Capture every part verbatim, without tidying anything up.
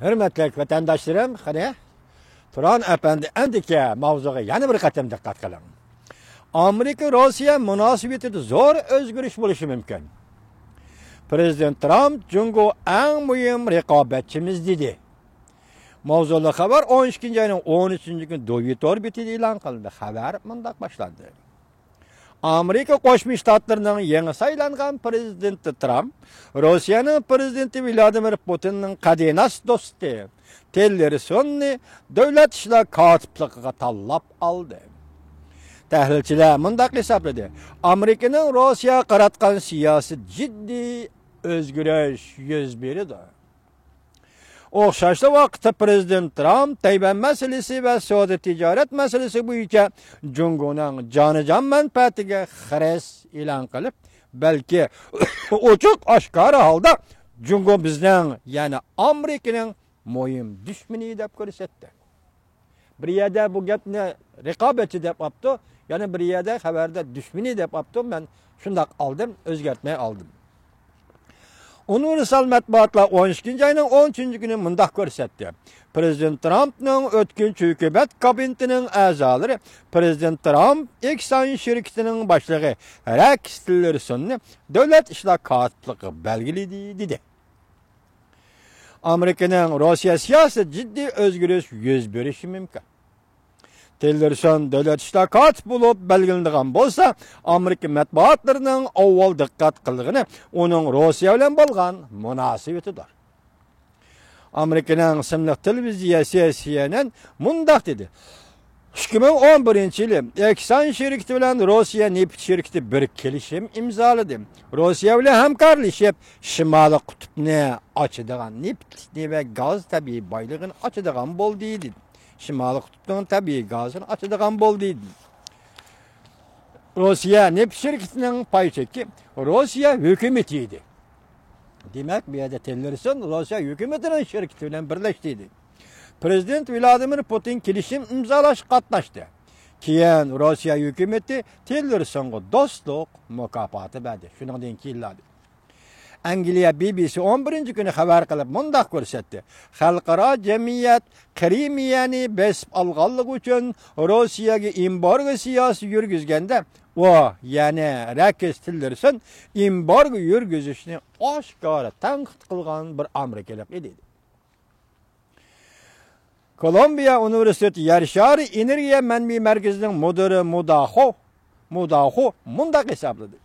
ھۆرمەتلىك ۋەتەنداشلىرىم، قېنى، تۇران ئەپەندى ئەندىكى ماۋزۇغا يەنە بىر قېتىم دىققەت قىلىڭ. ئامېرىكا روسىيە مۇناسىۋىتىدە زور ئۆزگىرىش بولۇشى مۇمكىن. پىرېزىدېنت ترامپ جۇڭگو ئەڭ مۇھىم رىقابەتچىمىز دېدى. ماۋزۇلۇق خەۋەر ئون ئىككىنچى ئاينىڭ ئون ئۈچىنچى كۈنى دوۋيۇ تور بېتىدە ئېلان قىلىندى. خەۋەر مۇنداق باشلاندى. ئامېرىكا قوشما شتاتلىرىنىڭ يېڭى سايلانغان پىرېزىدېنتى ترامپ روسىيەنىڭ پىرېزىدېنتى ۋلادىمىر پۇتىننىڭ قەدىناس دوستى تىللېرسوننى دۆلەت ئىشلار كاتىپلىقىغا تاللاپ ئالدى. تەھلىلچىلەر مۇنداق ھېسابلىدى، ئامېرىكىنىڭ روسىيەگە قاراتقان سىياسىتى جىددىي ئۆزگىرىش يۈز بېرىدۇ. ئوخشاشلا ۋاقىتتا پىرېزىدېنت ترامپ تەيۋەن مەسىلىسى ۋە سودا تىجارەت مەسىلىسى بويىچە جۇڭگونىڭ جانىجان مەنپەئەتىگە خىرىس ئېلان قىلىپ، بەلكى ئوچۇق ئاشكارا ھالدا جۇڭگو بىزنىڭ، يەنى ئامېرىكىنىڭ مۇھىم دۈشمىنى دەپ كۆرسەتتى. بىر يەردە بۇ گەپنى رىقابەتچى دەپ ئاپتۇ، يەنە بىر يەردە خەۋەردە دۈشمىنى دەپ ئاپتۇ. مەن شۇنداق ئالدىم، ئۆزگەرتمەي ئالدىم. ئۇنىۋېرسال مەتبۇئاتلار ئون ئىككىنچى ئاينىڭ ئون ئۈچىنچى كۈنى مۇنداق كۆرسەتتى. پىرېزىدېنت ترامپنىڭ ئۆتكۈنچى ھۆكۈمەت كابىنېتىنىڭ ئەزالىرى پىرېزىدېنت ترامپ ئېكسان شىركىتىنىڭ باشلىقى رەكس تىللېرسوننى دۆلەت ئىشلار كاتىپلىقىغا بەلگىلىدى، دېدى. ئامېرىكىنىڭ روسىيە سىياسىتىدە جىددىي ئۆزگىرىش يۈز بېرىشى مۇمكىن. تىللېرسون دۆلەت ئىشلار كاتىپى بولۇپ بەلگىلىنىدىغان بولسا، ئامېرىكا مەتبۇئاتلىرىنىڭ ئاۋۋال دىققەت قىلىدىغىنى ئۇنىڭ روسىيە بىلەن بولغان مۇناسىۋىتىدۇر. ئامېرىكىنىڭ ئىسىملىق تېلېۋىزىيەسى سى ئېن ئېن مۇنداق دېدى، ئىككى مىڭ ئون بىرىنچى يىلى ئېكسان شىركىتى بىلەن روسىيە نېفىت شىركىتى بىر كېلىشىم ئىمزالىدى. روسىيە بىلەن ھەمكارلىشىپ، شىمالىي قۇتۇپنى ئاچىدىغان نېفىتنى ۋە گاز تەبىئىي بايلىقىنى ئاچىدىغان بولدى، دېدى. شىمالىي قۇتۇپنىڭ تەبىئىي گازىنى ئاچىدىغان بولدى، دېدى. روسىيە نېفىت شىركىتىنىڭ پاي چېكى روسىيە ھۆكۈمىتى ئىدى. دېمەك، بۇ يەردە تىللېرسون روسىيە ھۆكۈمىتىنىڭ شىركىتى بىلەن بىرلەشتى ئىدى. پىرېزىدېنت ۋلادىمىر پۇتىن كېلىشىم ئىمزالاشقا قاتناشتى. كېيىن روسىيە ھۆكۈمىتى تىللېرسونغا دوستلۇق مۇكاپاتى بەردى. شۇنىڭدىن كېيىنلا ئەنگلىيە بى بى سى ئون بىرىنچى كۈنى خەۋەر قىلىپ مۇنداق كۆرسەتتى، خەلقئارا جەمئىيەت قىرىمىيەنى بېسىپ ئالغانلىقى ئۈچۈن روسىيەگە ئېمبارگو سىياسىتى يۈرگۈزگەندە، ئۇ، يەنى رەكس تىللېرسون ئېمبارگو يۈرگۈزۈشنى ئاشكارا تەنقىد قىلغان بىر ئامېرىكىلىق ئىدى. كولومبىيە ئۇنىۋېرسىتېتى يەر شارى ئېنېرگىيە مەنبىي مەركىزىنىڭ مۇدىرى مۇداخو، مۇداخو مۇنداق ھېسابلىدى،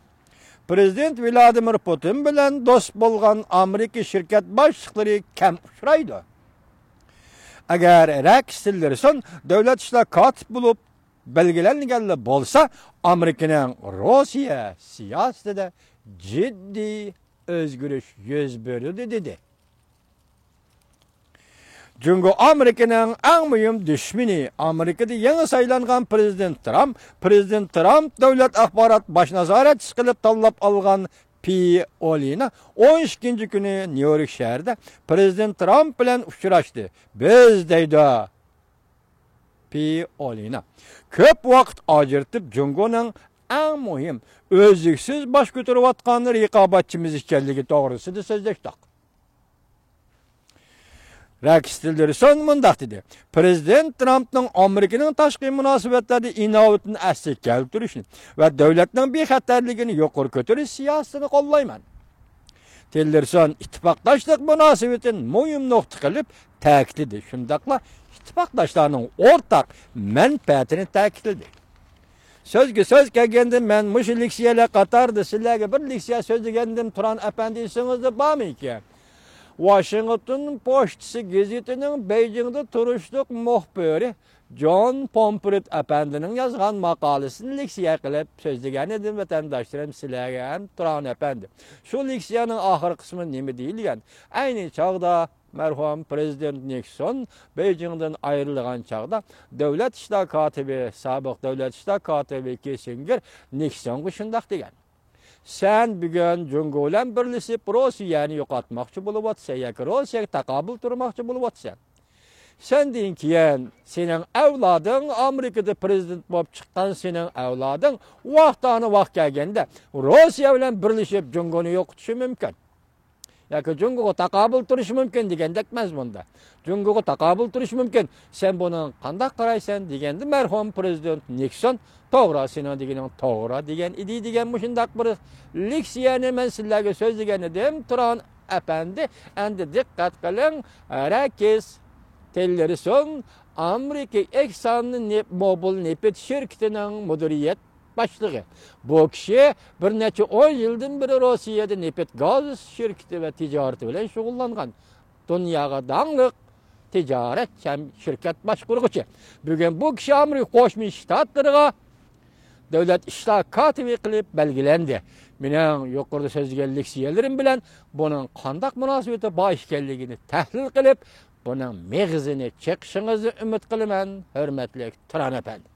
پىرېزىدېنت ۋلادىمىر پۇتىن بىلەن دوست بولغان ئامېرىكا شىركەت باشلىقلىرى كەم ئۇچرايدۇ. ئەگەر رەكس تىللېرسون دۆلەت ئىشلار كاتىپى بولۇپ بەلگىلەنگەنلا بولسا، ئامېرىكىنىڭ روسىيە سىياسىتىدە جىددىي ئۆزگىرىش يۈز بېرىدۇ، دېدى. جۇڭگو ئامېرىكىنىڭ ئەڭ مۇھىم دۈشمىنى. ئامېرىكىدا يېڭى سايلانغان پىرېزىدېنت ترامپ، پىرېزىدېنت ترامپ دۆلەت ئاخبارات باش نازارەتچىسى قىلىپ تاللاپ ئالغان پى ئولىنا ئون ئىككىنچى كۈنى نيۇ يورك شەھىرىدە پىرېزىدېنت ترامپ بىلەن ئۇچراشتى. بىز، دەيدۇ پى ئولىنا، كۆپ ۋاقىت ئاجرىتىپ جۇڭگونىڭ ئەڭ مۇھىم، ئۈزلۈكسىز باش كۆتۈرۈۋاتقان رىقابەتچىمىز ئىكەنلىكى توغرىسىدا سۆزلەشتۇق. رەكس تىللېرسون مۇنداق دېدى، پىرېزىدېنت ترامپنىڭ ئامېرىكىنىڭ تاشقى مۇناسىۋەتلەردە ئىناۋىتىنى ئەسلىگە كەلتۈرۈشنى ۋە دۆلەتنىڭ بىخەتەرلىكىنى يۇقىرى كۆتۈرۈش سىياسىتىنى قوللايمەن. تىللېرسون ئىتتىپاقداشلىق مۇناسىۋىتىنى مۇھىم نۇقتا قىلىپ تەكىتلىدى، شۇنداقلا ئىتتىپاقداشلارنىڭ ئورتاق مەنپەئەتىنى تەكىتلىدى. سۆزگە سۆز كەلگەندە، مەن مۇشۇ لېكسىيەلەر قاتارىدا سىلەرگە بىر لېكسىيە سۆزلىگەندىم، تۇران ئەپەندى، ئېسىڭىزدە بارمىكىن؟ ۋاشىنگتون پوچتىسى گېزىتىنىڭ بېيجىڭدا تۇرۇشلۇق مۇخبىرى جون پومپرېت ئەپەندىنىڭ يازغان ماقالىسىنى لېكسىيە قىلىپ سۆزلىگەن ئىدىم، ۋەتەنداشلىرىم، سىلەرگە ھەم تۇران ئەپەندى. شۇ لېكسىيەنىڭ ئاخىرقى قىسمى نېمە دېيىلگەن؟ ئەينى چاغدا مەرھۇم پىرېزىدېنت نىكسون بېيجىڭدىن ئايرىلغان چاغدا دۆلەت ئىشلار كاتىپى، سابىق دۆلەت ئىشلار كاتىپى كىسسىنگېر نىكسونغا شۇنداق دېگەن: سەن بۈگۈن جۇڭگو بىلەن بىرلىشىپ روسىيەنى يوقاتماقچى بولۇۋاتىسەن ياكى روسىيەگە تاقابىل تۇرماقچى بولۇۋاتىسەن. سەندىن كېيىن سېنىڭ ئەۋلادىڭ ئامېرىكىدا پىرېزىدېنت بولۇپ چىققان سېنىڭ ئەۋلادىڭ ۋاقتانە ۋاق كەلگەندە روسىيە بىلەن بىرلىشىپ جۇڭگونى يوقىتىشى مۇمكىن. ياكى جۇڭگوغا تاقابىل تۇرۇشى مۇمكىن دېگەندەك مەزمۇندا. جۇڭگوغا تاقابىل تۇرۇشى مۇمكىن. سەن بۇنىڭغا قانداق قارايسەن؟ دېگەندە مەرھۇم پرېزىدېنت نىكسون، توغرا، سېنىڭ دېگىنىڭ توغرا دېگەن ئىدى، دېگەن مۇشۇنداق بىر لېكسىيەنى مەن سىلەرگە سۆزلىگەن ئىدىم. تۇران ئەپەندى، ئەمدى دىققەت قىلىڭ، ھەرگىز تىللېرسون، ئامېرىكا ئېكسان نېپ-، موبىل نېفىت شىركىتىنىڭ مۇدىرىيەت باشلىقى. بۇ كىشى بىر نەچچە ئون يىلدىن بېرى روسىيەدە نېفىت گاز شىركىتى ۋە تىجارىتى بىلەن شۇغۇللانغان دۇنياغا داڭلىق تىجارەت ھەم شىركەت باشقۇرغۇچى. بۈگۈن بۇ كىشى ئامېرىكا قوشما شتاتلىرىغا دۆلەت ئىشلار كاتىپى قىلىپ بەلگىلەندى. مېنىڭ يۇقىرىدا سۆزلىگەن لېكسىيەلىرىم بىلەن بۇنىڭ قانداق مۇناسىۋىتى بار ئىكەنلىكىنى تەھلىل قىلىپ، بۇنىڭ مېغىزىنى چېقىشىڭىزنى ئۈمىد قىلىمەن، ھۆرمەتلىك تۇران ئەپەندى.